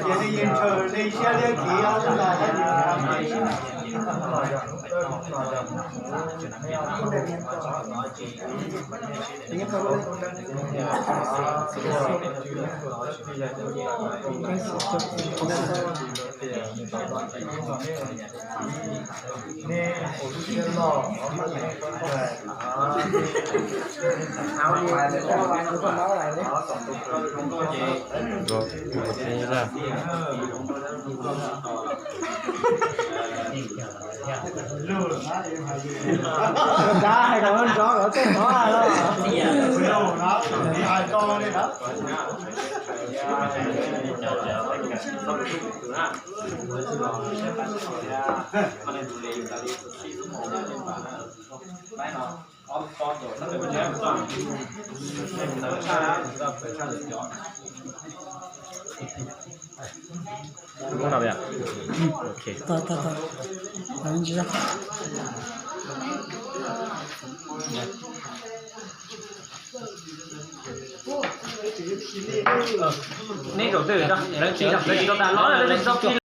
Ces nej yeej ntshaw nej siab liab khiv los Dab hais kom nrov kom tej qhov los. Tau, tau, tau. Neb zaum twg, lawv tsis tau tas los, lawv tsis tau khi.